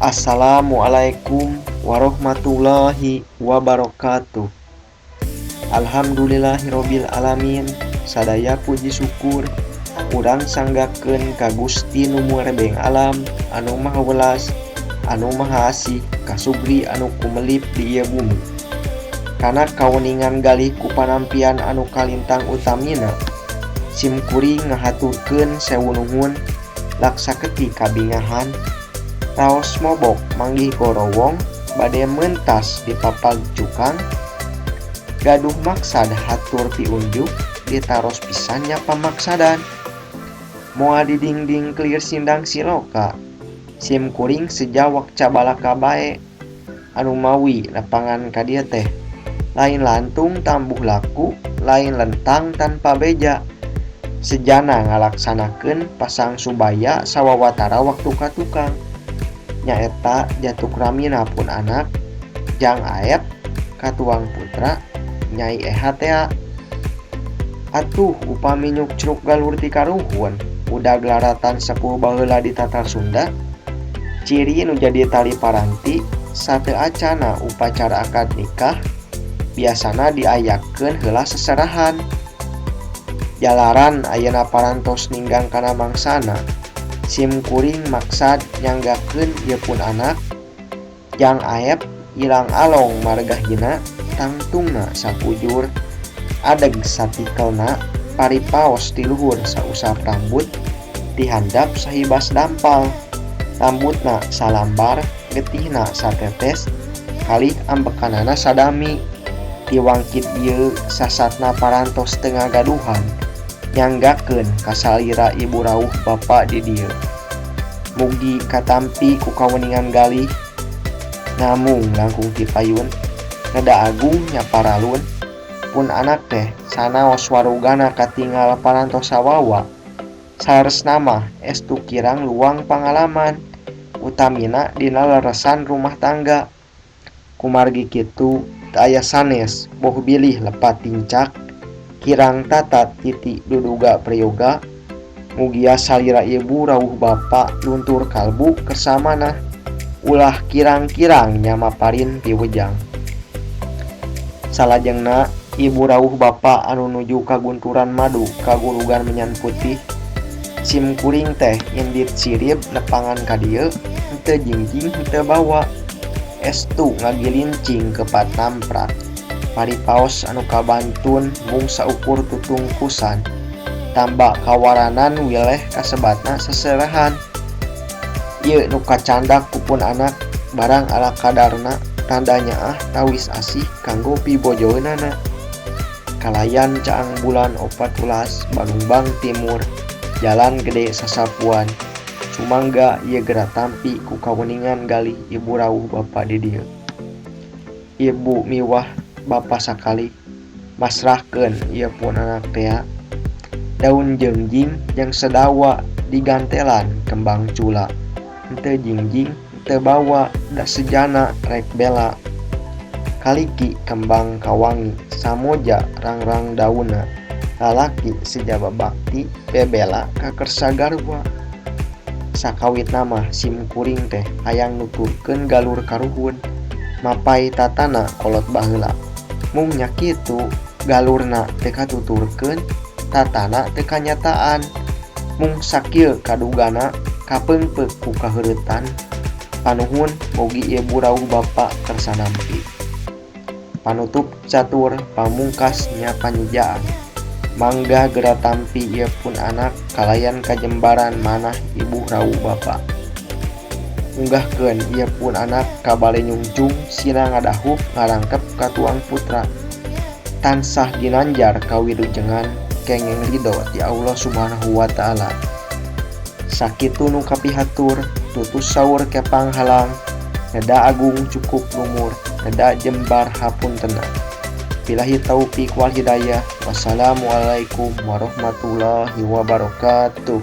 Assalamualaikum warahmatullahi wabarakatuh. Alhamdulillahirabbil alamin. Sadaya puji syukur urang sanggakeun ka Gusti nu murebeng alam anu maha welas anu maha asih kasugri anu kumelip di ieu bumi. Kana kaweningan galih ku panampian anu kalintang utamina sim kuring ngahaturkeun sewu nuhun laksa keti kabingahan raos mobok manggih gorowong bade mentas di papag cukang gaduh maksad hatur piunjuk ditaros pisan nya pamaksadan moal di dingding kelir sindang siloka sim kuring sejawak cabalaka bae anu mawi lapangan ka dieu teh lain lantung tambuh laku lain lentang tanpa beja sejana ngalaksanakeun pasang subaya sawawatara waktu ka tukang nyaeta jatuk ramina pun anak Jang Aep katuang putra Nyai Eha tea. Atuh upami nyukcruk galur ti karuhun udag laratan sepuh baheula di Tatar Sunda ciri nu jadi tali paranti sateu acana upacara akad nikah biasana diayakeun heula seserahan jalaran ayeuna parantos ninggang kana mangsana sim kuring maksad nyanggakeun ieu pun anak Jang Aep ilang along marga hina tangtungna sakujur adeg satikelna paripaos ti luhur sausap rambut dihandap sahibas dampal rambutna salambar getihna satetes kalih ambekanana sadami tiwangkit ieu sasatna parantos teu ngagaduhan nyanggakeun kasalira ibu rauh bapa di dieu mugi katampi ku kaweningan galih namung langkung ti payun reda agung nya paralun pun anak teh sanaos warugana katingal parantos sawawa saleresna mah estu kirang luang pangalaman utamina dina leresan rumah tangga kumargi kitu teu aya sanes boh bilih lepat tincak kirang tata titi duduga prayoga mugia salira ibu rauh bapa luntur kalbu kersamanah ulah kirang-kirang nyamaparin piwejang. Salajengna ibu rauh bapa anu nuju kagunturan madu kagurugan menyan putih sim kuring teh indit sirib nepangan ka dieu henteu jingjing henteu bawa estu ngagilincing kepat namprak paripaos anu kabantun mung saukur tutungkusan tamba kawaranan wileh kasebatna seserahan ieu nu kacandak ku pun anak barang ala kadarna tanda nyaah tawis asih kanggo pibojoeunana kalayan caang bulan 14 Balumbang Timur Jalan Gede Sasapuan sumangga ieu gera tampi ku kaweningan galih ibu rauh bapa di dieu ibu miwah bapa sakali masrahkeun ieu pun anak tea daun jengjing jeung sedawa digantelan kembang cula henteu jingjing henteu bawa da sejana rek bela kaliki kembang kawangi samoja rangrang daunna lalaki sejaba bakti bebela ka kersa garwa sakawitna mah sim kuring teh hayang nuturkeun galur karuhun mapai tatana kolot baheula mung nya kitu galurna teu katuturkeun tatana teu kanyataan mung sakieu kadugana kapeungpeuk ku kaheuretan panuhun mugi ibu rauh bapa kersa nampi panutup catur pamungkas nya panyejaan mangga gera tampi ieu pun anak kalayan kajembaran manah ibu rauh bapa unggahkeun ieu pun anak ka bale nyungcung sina ngadahup ngarangkep ka tuang putra tansah ginanjar kawilujengan kenging ridho ti Allah Subhanahu wa taala sakitu nu kapihatur tutus saur kepang halang neda agung cukup lumur neda jembar hapuntena billahi taufik wal hidayah. Wassalamualaikum warahmatullahi wabarakatuh.